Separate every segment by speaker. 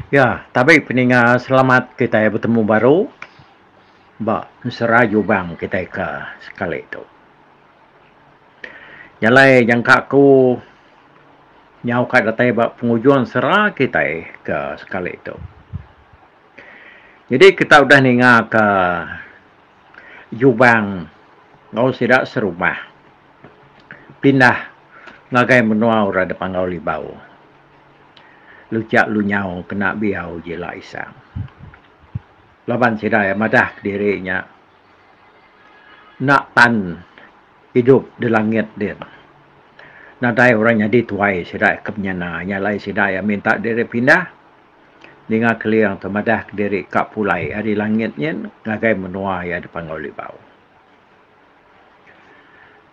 Speaker 1: Ya, tabi peninga selamat kitai betemu baru ba ensera jubang kitai ke sekali tu. Jalai jangka aku nyau ka datai ba pengujung ensera kitai ke sekali tu. Jadi kita udah ninga ka Jubang enggau sida serumah pindah ngagai menua orang da Panggau Libau. Luchak lunyau kena biau jila isang. Laban sida iya madah kediri nya enda tan idup di langit din. Nadai orang nyadi tuai sida ke menyana nya alai sida iya minta diri pindah ninga Keling tu madah kediri ka pulai ari langit nyin ngagai menua iya di Panggau Libau.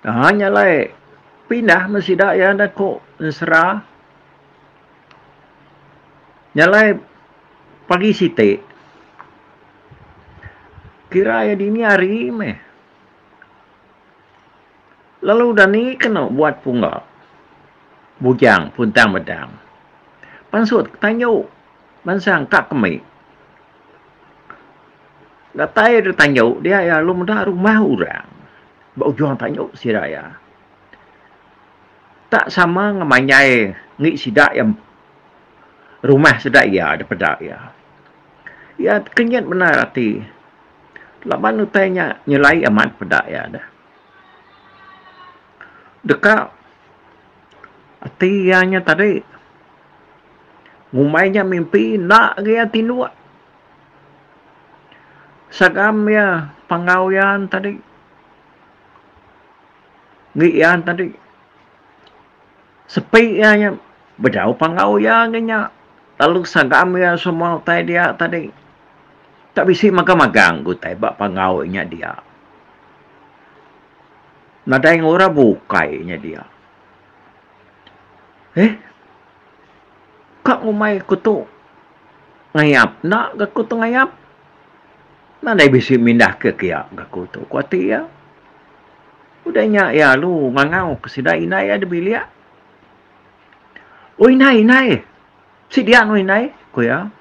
Speaker 1: Aa nya alai pindah meh sida iya enda ku ensera. Nya alai pagi siti kira iya dini hari meh lalu dani kenu buat pungga bujang puntang medang pansut ke tanju mansang ka kemi. Datai da tanju dia iya lalu meda rumah orang ba ujung tanju sida iya. Tak sama ngemanjai ngi sida iya rumah sida iya da peda iya. Iya tekenyit bendar ati laban utai nya nyelai amat peda iya deh. Deka ati iya nya tadi ngumbai nya mimpi enda agi iya tinduk. Sagam iya panggau iya ne tadi ngi iya ne tadi sepi iya nya bedau panggau iya ngi nya lalu sagam iya semua utai dia tadi tak bisi magang magang utai ba panggau inya dia. Nadai ngura bukai inya dia. Eh ka ngumbai ku tu. Ngayap enda ga ku tu ngayap. Nadai bisi mindah ke kia ga ku tu, ku ati iya. Udah nya iya lalu ngangau ke sida indai iya da bilik. Oi indai indai, bisi dia anu indai, ku iya.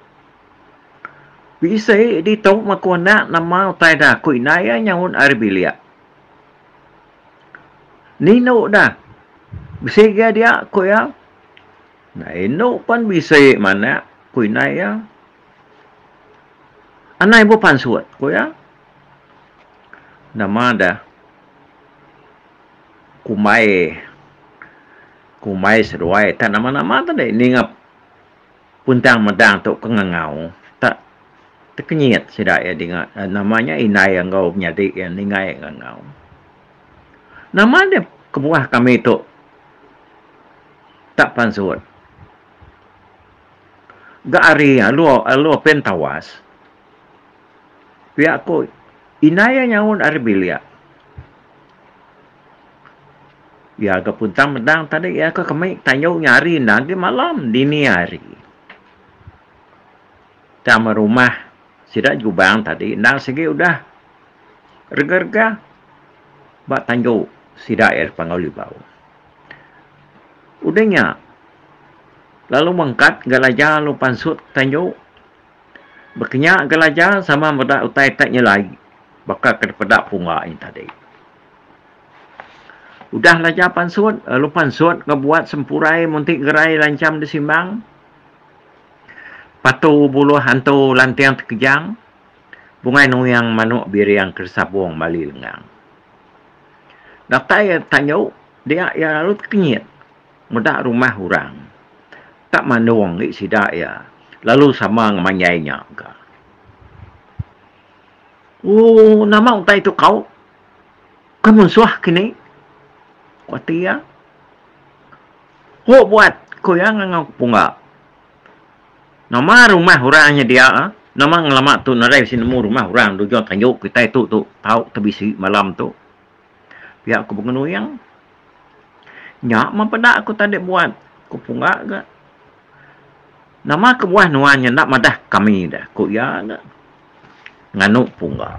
Speaker 1: Bisi ditu meh ku anak nama utai da ku indai iya nyaut ari bilik. Nindu da, bisi ga dia, ku iya. Indu pan bisi manak, ku indai iya. Anai ibuh pansut, ku iya. Nama deh kumbai kumbai seduai tak nama-nama tadi ninga puntang medang tu ke ngangau tak tekenyit sida iya dinga nama nya indai enggau menyadi iya ninga iya ngangau. Nama deh kebuah kami tu Tak pansut. Ga ari alu alu apin tawas. Pia ku indai iya nyaut ari bilik. Iya ga puntang medang tadi iya ke kemi tanju nya hari enda agi malam dini hari. Tang meh rumah sida jubang tadi endang sigi udah rega-rega ba tanju sida iya Panggau Libau. Udah nya, lalu mengkat ga Laja lalu pansut tanju. Bekenya ga Laja sama meda utai tak nyelai baka ke dipeda pungga nya tadi. Udah Laja pansut lalu pansut ga buat sempurai munti gerai lancham disimbang. Patu buluh antu lanting tekejang, bungai nuing manuk biring ke disabung mali lengang. Datai iya tanju dia iya lalu tekenyit meda rumah orang tak mandung agi sida iya lalu sama ngemanjai nya ga. Ooh nama utai tu kau ke munsuh kini ku ati iya. Ho buat ku iya ngangau ke pungga. Nama rumah orang nya dia nama ngelama tu nadai bisi nemu rumah orang di ujung tanju kitai tu tu tau tebisi malam tu. Pia ku Bengenuing. Nya meh peda aku tadi buat, ku Pungga ga. Nama kebuah nuan nya enda madah kami deh, ku iya ga nganu Pungga.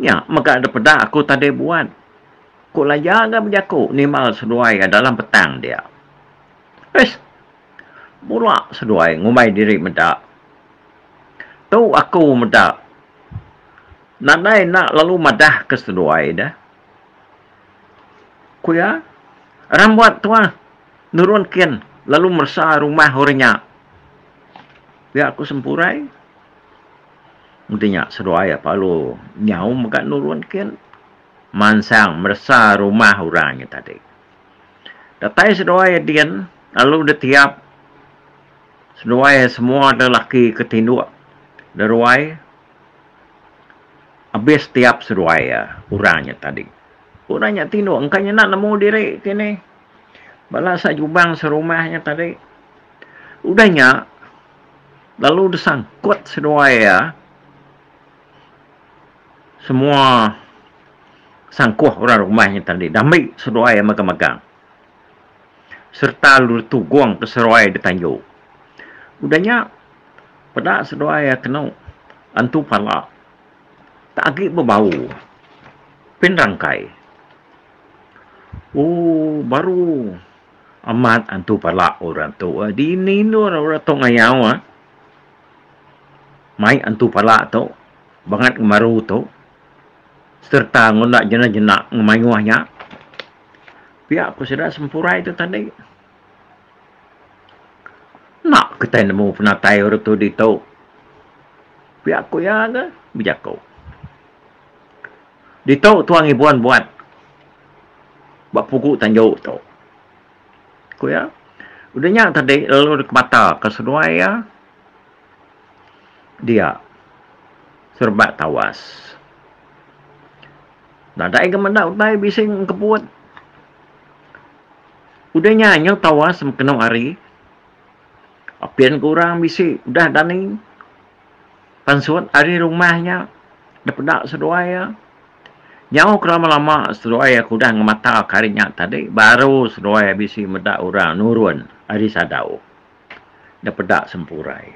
Speaker 1: Nya mega dep peda aku tadi buat, ku Laja ga bejaku nimbal seduai iya dalam petang dia. Eish. Bula seduai ngumbai diri meda. Tu aku meda. Nadai enda lalu madah ke seduai deh. Ku iya, Rambut tuah nurun kin lalu meresa rumah orang nya. Pia ku Sempurai. Enti nya seduai lalu nyau mega nurun kin mansang meresa rumah orang nya tadi. Datai seduai din lalu ditiap seduai semua lelaki ke tinduk deruai abis tiap seduai orang nya tadi. Orang nya tinduk engka nya enda nemu diri kini bala sa jubang serumah nya tadi. Udah nya lalu disangkut seduai iya semua sangkuh orang rumah nya tadi dambi seduai iya megang-megang sereta lalu ditugong ke seduai ditanju. Udah nya peda seduai iya kenu antu pala tak agi bebau pin rangkai. Ooh baru amat antu pala orang tu dini endur orang tu ngayau ah. Mai antu pala tu bangat ngemaru tu sereta ngunda jena-jena ngemayuh nya. Pia ku sida sempurai tu tadi. Enda kitai nemu penatai orang tu ditu. Pia ku iya ga bejaku. Ditu tuan ngibun buat ba pugu tanju tu. Ku iya. Udah nya tadi lalu dikemata ka seduai iya dia serebak tawas. Nadai ga meda utai bisi engkebut. Udah nya nyau tawas mekenu hari. Apin ke orang bisi udah dani pansut ari rumah nya dipeda seduai iya. Nyau ke lama-lama seduai iya ke udah ngemata ke hari nya tadi baru seduai iya bisi meda orang nurun ari sadau dipeda sempurai.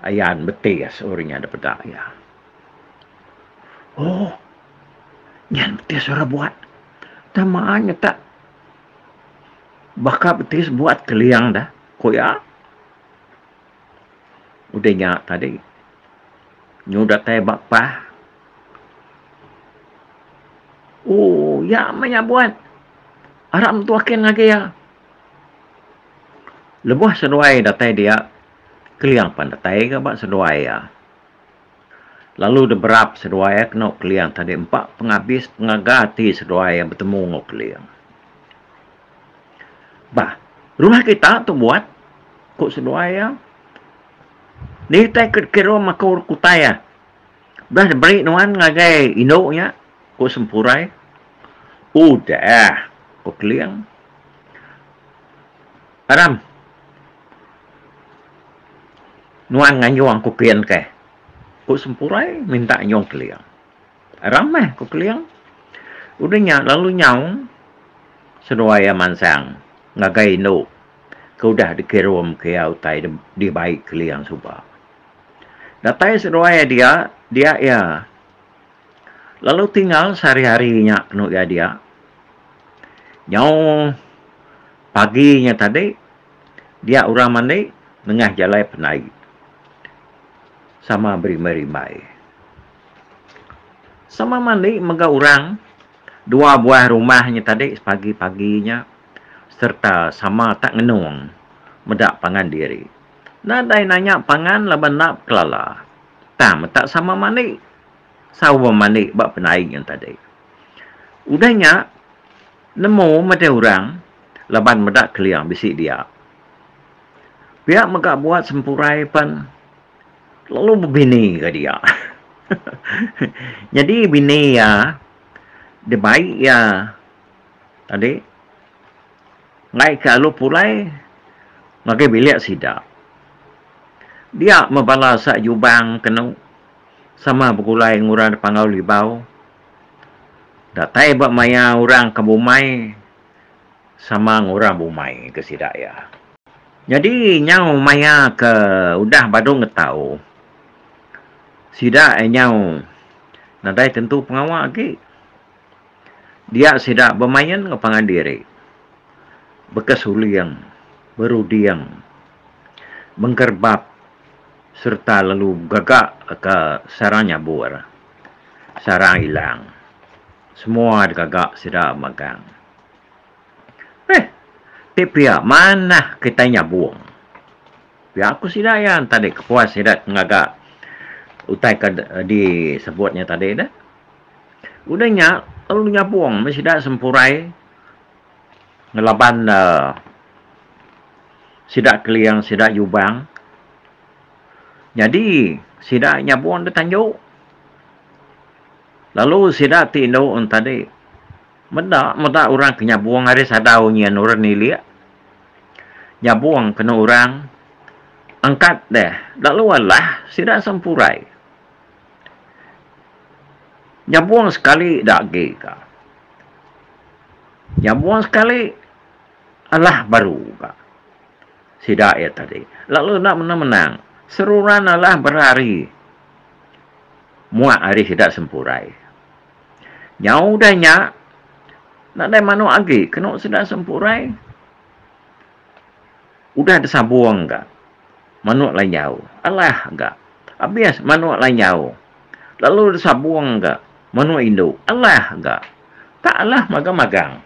Speaker 1: Ayan betis orang nya dipeda iya. Oh, nyan betis orang buat. Tama nyetak baka betis buat keling dah, ku iya. Udah nya tadi, nyu datai ba pah. Oh, iya meh nya buat. Aram tu akin ngagai iya. Lebuh seduai datai dia, keling pan datai ga ba seduai iya. Lalu diberap seduai iya kenu Keling tadi empa pengabis pengaga ati seduai iya betemu enggau Keling. Bah, rumah kita tu buat, ku seduai iya. Ni utai ke dikirum aku kutai ah. Udah diberi nuan ngagai indu nya, ku Sempurai. Udah, ku Keling. Aram. Nuan nganjung ku kin keh. Ku Sempurai minta anjung Keling. Aram meh ku Keling. Udah nya lalu nyau seduai iya mansang ngagai indu ke udah dikirum ke iya utai dibai Keling suba. Datai seduai iya dia, dia iya lalu tinggal sehari-hari nya kenu iya dia. Nyau pagi nya tadi dia orang mandi nengah jalai pendai sama berimbai-rimbai. Sama mandi mega orang dua buah rumah nya tadi sepagi-pagi nya sereta sama tak ngenung meda pangan diri. Nadai nanya pangan laban enda bekelala tang meta sama mandi saum mandi ba pendai nya tadi. Udah nya nemu meda orang laban meda keling bisi dia. Pia mega buat sempurai pen lalu bebini ga dia. Nyadi bini iya dibai iya tadi enggai ke alu pulai ngagai bilik sida. Dia meh bala sa jubang kenu sama begulai ngurang da Panggau Libau. Datai ba maya orang ke bumai sama ngurang bumai ke sida iya. Nyadi nyau maya ke udah badu ngetau sida nyau nadai tentu pengawa agi. Dia sida bemain enggau pangan diri bekesuling. Beruding, bengkerebap sereta lalu begaga ka sarang nyabur, sarang ilang. Semua digaga sida magang. Eh, ti pia manah kitai nyabung. Pia ku sida iya tadi kepuas sida ngaga utai ke disebut nya tadi deh. Udah nya lalu nyabung meh sida sempurai ngelaban sida keling sida jubang. Nyadi sida nyabung da tanju lalu sida ti indu tadi meda meda orang ke nyabung ari sadau nyin orang nilik nyabung kenu orang angkat deh lalu alah sida sempurai. Nyabung sekali da agi ka. Nyabung sekali alah baru ka sida iya tadi. Lalu enda menang-menang seruran alah berari muak ari sida sempurai. Nyau udah nya nadai manuk agi kenu sida sempurai. Udah disabung ga manuk lanjau alah ga abis manuk lanjau lalu disabung ga manuk indu alah ga tak alah magang-magang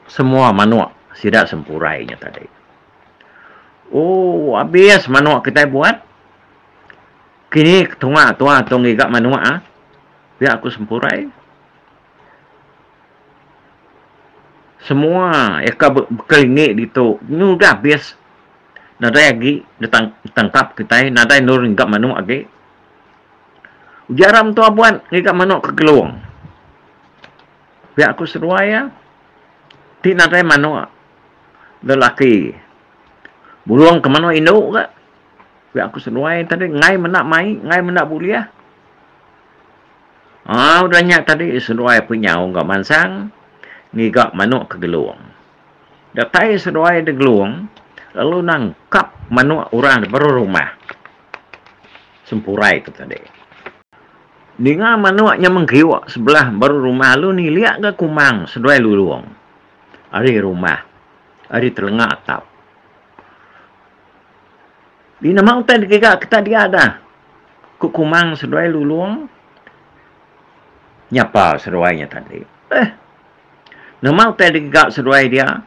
Speaker 1: semua manuk sida sempurai nya tadi. Ooh abis manuk kitai buat kini tunga tua tu ngiga manuk ah pia ku sempurai. Semua eka bekelingi ditu nyu udah abis nadai agi ditangkap kitai nadai endur ngiga manuk agi. Uji aram entua buat ngiga manuk ke gelung. Pia ku seduai iya ti nadai manuk lelaki bulung ke manuk indu ga. Pia ku seduai tadi enggai menda mai enggai menda bulih. Aa udah nya tadi seduai penyau enggau mansang ngiga manuk ke gelung. Datai seduai da gelung lalu nangkap manuk orang da baruh rumah Sempurai tu tadi. Ninga manuk nya mengkiuk sebelah baruh rumah lalu nilik ga kumang seduai lulong ari rumah ari telenga atap. Di nama utai digiga kita dia dah. Ku Kumang seduai Lulong nyapa seduai nya tadi. Eh. Nama utai digiga seduai dia?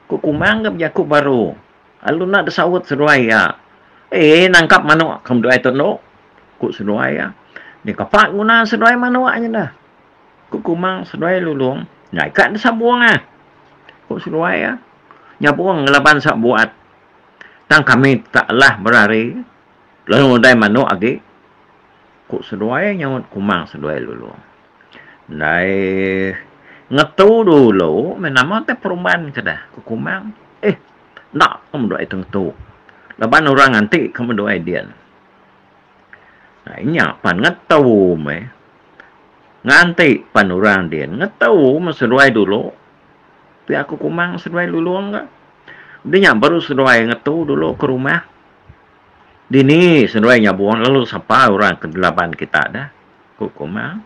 Speaker 1: Ku Kumang ga bejaku baru. Lalu enda disaut seduai iya. Eh nangkap manuk ke meduai tu endo. Ku seduai iya. Dikapa guna seduai manuk nya dah. Ku Kumang seduai Lulong. Nya ika disabung ah. Ku seduai iya. Nyabung ngelaban sa buat. Tang kami tak alah berari lalu nadai manuk agi, ku seduai nyaut Kumang seduai Lulong. Ndai ngetu dulu meh nama tai perumban ke dah, ku Kumang. Eh, enda ku meduai tu ngetu laban orang nganti ke meduai din. Nya pan ngetu meh. Nganti pan orang din ngetu meh seduai dulu. Pia ku Kumang seduai Lulong ga. Udah nya baru seduai ngetu dulu ke rumah. Dini seduai nyabung lalu sapa orang ke ngelaban kita dah, ku Kumang.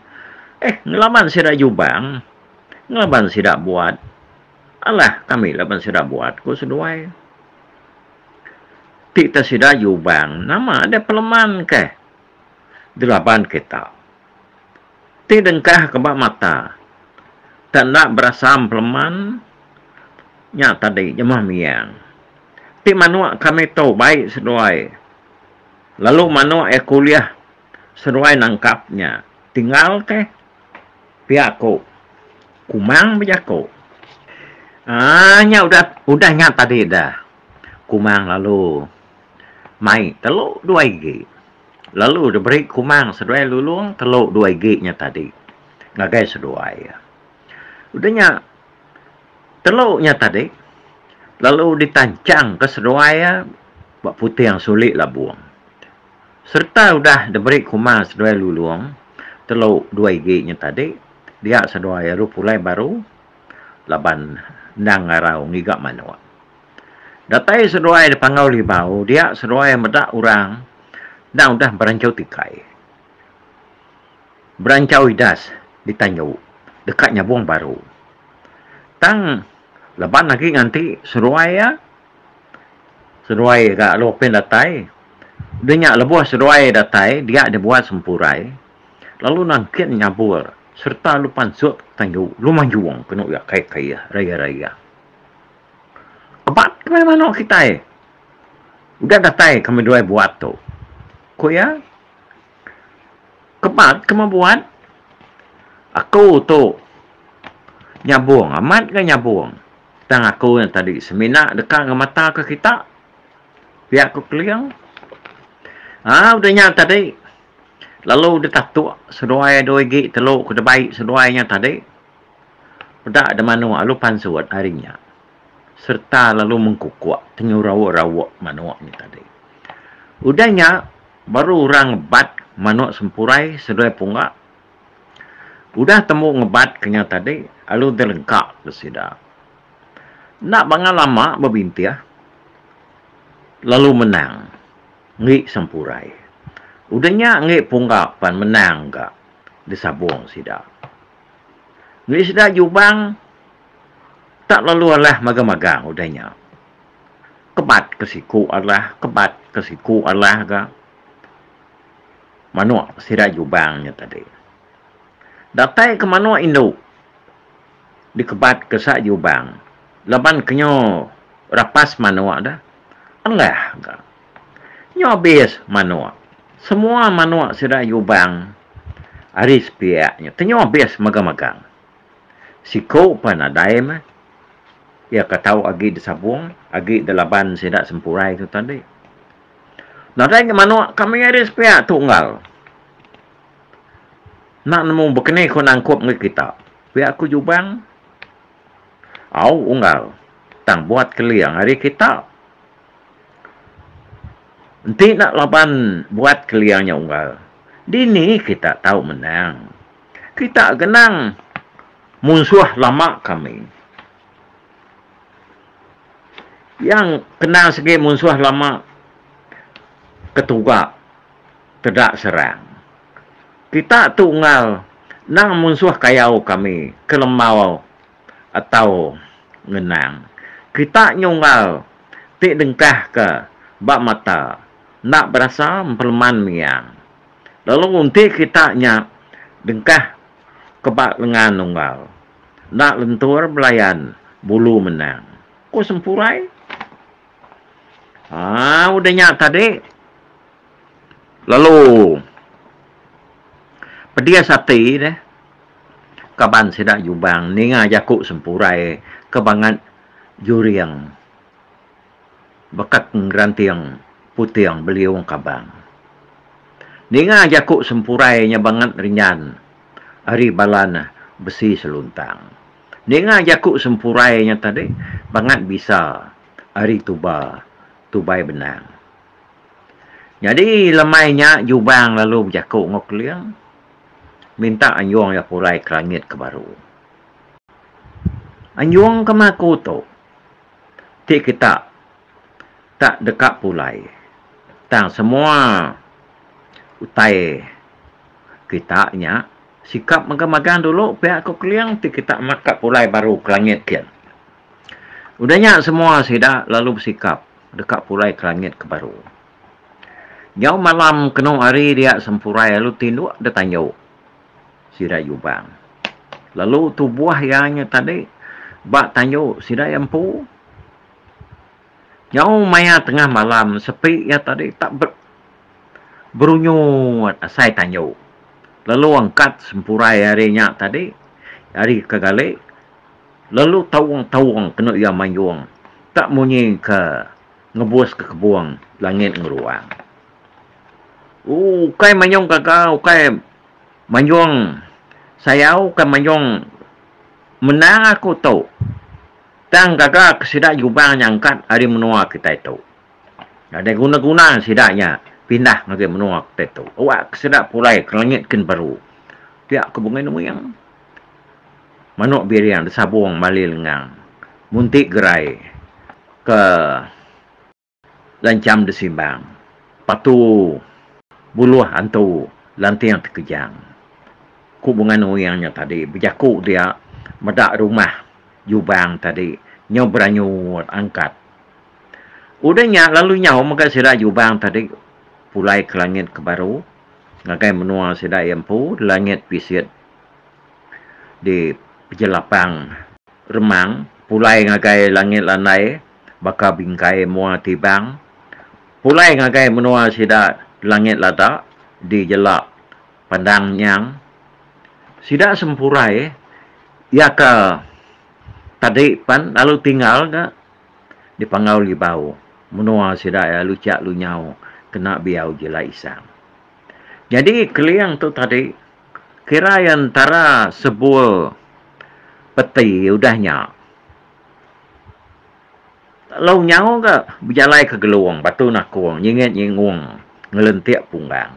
Speaker 1: Eh ngelaban sida Jubang, ngelaban sida Buat. Alah kami laban sida Buat, ku seduai. Ti te sida Jubang nama deh peleman keh dilaban kita. Ti dengkah ke ba mata te enda berasam peleman nya tadi jemah miang. Ti manuk kami tu bai seduai lalu manuk iya kulih seduai nangkap nya tinggal keh pia ku Kumang bejaku. Aaa nya udah udah nya tadi dah Kumang lalu mai telu dua igi. Lalu diberi Kumang seduai Lulong telu dua igi nya tadi ngagai seduai iya. Udah nya telu nya tadi lalu ditanchangka seduai iya ba puting suli labung. Sereta udah diberi Kumang seduai Lulong telu dua igi nya tadi dia seduai lalu pulai baru laban endang ngarau ngiga manuk. Datai seduai da Panggau Libau dia seduai meda orang endang udah beranchau tikai. Beranchau idas ditanju deka nyabung baru. Tang. Laban agi nganti seduai iya. Seduai ga lalu apin datai. Udah nya lebuh seduai datai dia dibuat Sempurai lalu nangkin nyabur sereta lalu pansut tanju lalu manjung kenu iya kai kai raya raya. Kebat ke meh manuk kitai udah datai kami duai buat tu, ku iya. Kebat ke meh buat aku tu nyabung amat ga nyabung tang aku nya tadi semina deka ngemata ke kita pia ku Keling. Aa udah nya tadi lalu ditatuk seduai dua igi telu ke dibai seduai nya tadi peda da manuk lalu pansut ari nya sereta lalu mengkukuk tenyu rauk-rauk manuk nya tadi. Udah nya Baru orang ngebat manuk sempurai seduai pungga. Udah tembu ngebat ke nya tadi lalu dilengka ke sida. Enda bangat lama bebintih lalu menang enggi sempurai. Udah nya enggi pungga pan menang ga disabung sida. Enggi sida jubang tak lalu alah magang-magang udah nya. Kebat ke siku alah, kebat ke siku alah ga manuk sida jubang nya tadi. Datai ke manuk indu dikebat ke sa jubang laban ke nyo rapas manuk deh alah ga. Nyo abis manuk. Semua manuk sida jubang ari sepiak nya tenyo abis magang-magang. Siku pan nadai meh. Iya ke tau agi disabung, agi delaban sida Sempurai tu tadi. Nadai nya manuk kami ari sepiak tu unggal. Enda nemu bekeni ku nangkup enggau kita, pia ku Jubang. Au unggal, tang buat keling ari kita. Enti enda laban buat keling nya unggal, dini kita tau menang. Kita genang munsuh lama kami. Yang kenang sigi munsuh lama ketuga teda serang. Kita tu unggal nang munsuh kayau kami ke lembau atau ngenang. Kita nyunggal ti dengkah ke ba mata enda berasa empeleman miang. Lalu enti kita nya dengkah ke ba lengan unggal, enda lentur belayan bulu menang, ku Sempurai. Haa udah nya tadi lalu pedis ati deh kaban sida Jubang ninga jaku Sempurai ke bangat juring. Baka ngeranting puting beliung kabang. Ninga jaku Sempurai nya bangat rinyan ari balan besi seluntang. Ninga jaku Sempurai nya tadi bangat bisa ari tuba tubai benang. Nyadi lemai nya Jubang lalu bejaku enggau Keling minta anjung iya pulai ke langit ke baru. Anjung ke meh aku tu. Ti kita tak deka pulai tang semua utai kita nya sikap magang-magang dulu pia ku Keling ti kita amat ka pulai baru ke langit kin. Udah nya semua sida lalu besikap deka pulai ke langit ke baru. Nyau malam kenu hari dia Sempurai lalu tinduk da tanju. Sida Jubang. Lalu tubuh iya nya tadi ba tanju sida iya empu. Nyau maya tengah malam sepi iya tadi tak berunyut asai tanju. Lalu angkat Sempurai ari nya tadi ari ke gali lalu taung-taung kenu iya manjung tak munyi ke ngebus ke kebung langit ngeruang. Ukai manjung gaga ukai Manjung sayau ke manjung menang aku tu tang gaga ke sida Jubang nyangkat ari menua kitai tu. Nadai guna-guna sida nya pindah ngagai menua kitai tu. Awak ke sida pulai ke langit kin baru. Pia ke Bungai Nuing. Manuk biring disabung mali lengang munti gerai ke Lancham desimbang, patu buluh antu lanting tekejang. Ku Bunga Nuing nya tadi bejaku dia meda rumah Jubang tadi Nyau beranyut angkat. Udah nya lalu nyau mega sida Jubang tadi pulai ke langit ke baru ngagai menua sida iya empu di langit pisit di Pejelapang Remang pulai ngagai langit landai baka bingkai mua tibang pulai ngagai menua sida di langit lada di jela Pandang Nyang. Sida Sempurai iya ke tadi pan lalu tinggal ga di Panggau Libau menua sida iya Luchak Lunyau kena biau Jila Isang. Nyadi Keling tu tadi kira iya entara sebul peti udah nya lalu nyau ga bejalai ke Gelong Batu Nakong nyingit nyingung ngelentik punggang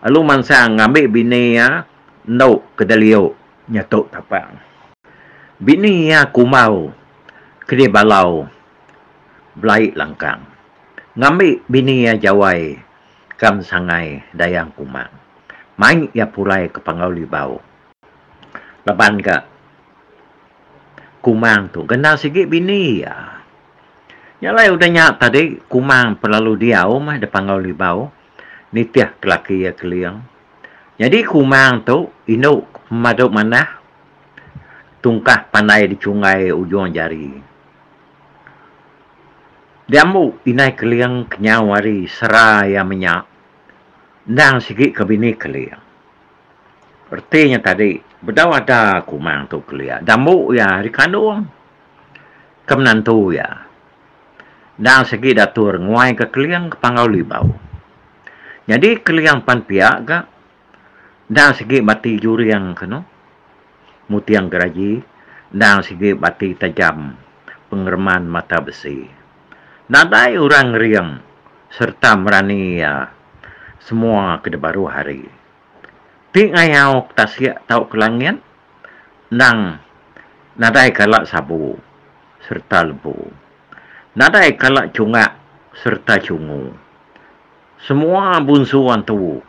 Speaker 1: lalu mansang ngambi bini iya endu Kedeliu nyetu tapang. Bini iya kumbau kedi balau belai langkang. Ngambi bini iya jawai kam sangai dayang kumang. Mai iya pulai ke Panggau Libau. Laban ga kumang tu genda sigi bini iya. Nya alai udah nya tadi kumang pelalu diau meh da Panggau Libau nitih ke laki iya Keling. Nyadi kumang tu indu ke pemadu manah tungkah pandai dichunggai ujung jari. Diambu indai Keling kenyau ari sera iya menya endang sigi ke bini Keling. Reti nya tadi bedau ada kumang tu kelia dambu iya ari kandung ke menantu iya. Endang sigi diatur nguai ke Keling ke Panggau Libau. Nyadi Keling pan pia ga endang sigi bati juring kenu muting geraji endang sigi bati tajam pengereman mata besi. Nadai orang ngering sereta merani iya semua ke dibaruh hari. Ti ngayau ke tasik tauka langit endang nadai kala sabu sereta lebu. Nadai kala chungak sereta chungu. Semua bunsu antu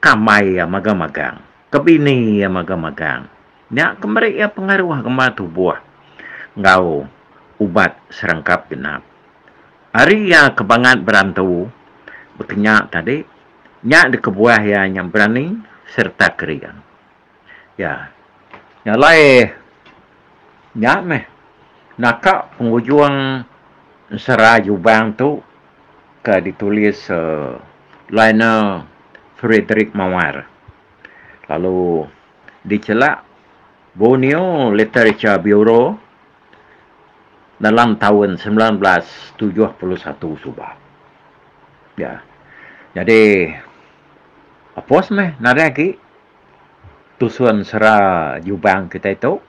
Speaker 1: ka mai iya magang-magang, ke bini iya magang-magang. Nya ke meri iya pengaruh gembar tubuh enggau ubat serangkap genap. Ari iya ke bangat berantu bekenya tadi, nya dikebuah iya nya berani sereta kering. Ya. Nya alai nya meh naka pengujung ensera Jubang tu ke ditulis Lionel Frederick Mawar lalu dichelak Borneo Literature Bureau dalam taun 1971 suba. Ya. Nyadi apus meh nadai agi tusun sera Jubang kitai tu.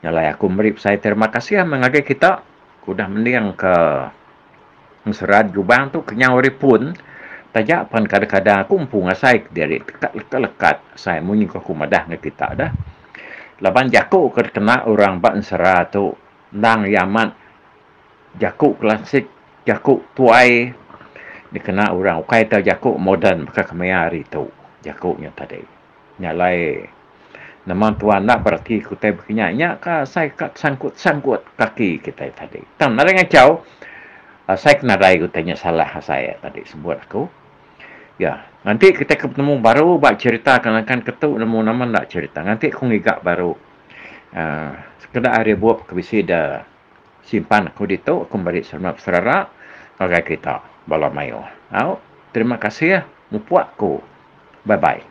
Speaker 1: Nya alai aku meri besai terima kasih meh ngagai kita ke udah mending ke ensera Jubang tu kenyau ari pun taja pen kadang-kadang aku empu ngasai kediri tekat lekat-lekat asai munyi ku aku madah ngagai kita dah. Laban jaku ke dikena orang ba ensera tu endang iya amat jaku klasik jaku tuai dikena orang ukai tau jaku moden baka kemaya hari tu jaku nya tadi. Nya alai nama tuan enda bereti ke utai baka nya, nya ka asai ka sangkut-sangkut kaki kitai tadi. Tang nadai ngachau asai ke nadai utai nya salah asai tadi sebut aku. Ya, nganti kitai ke betemu baru ba cherita ke nangkan ke tu nemu nama enda cherita. Nganti ku ngiga baru uhh sekeda ari bup ke bisi da simpan aku ditu aku meri serema beserara ngagai kita bala mayuh. Au, terima kasih mupuk ku. Bye bye.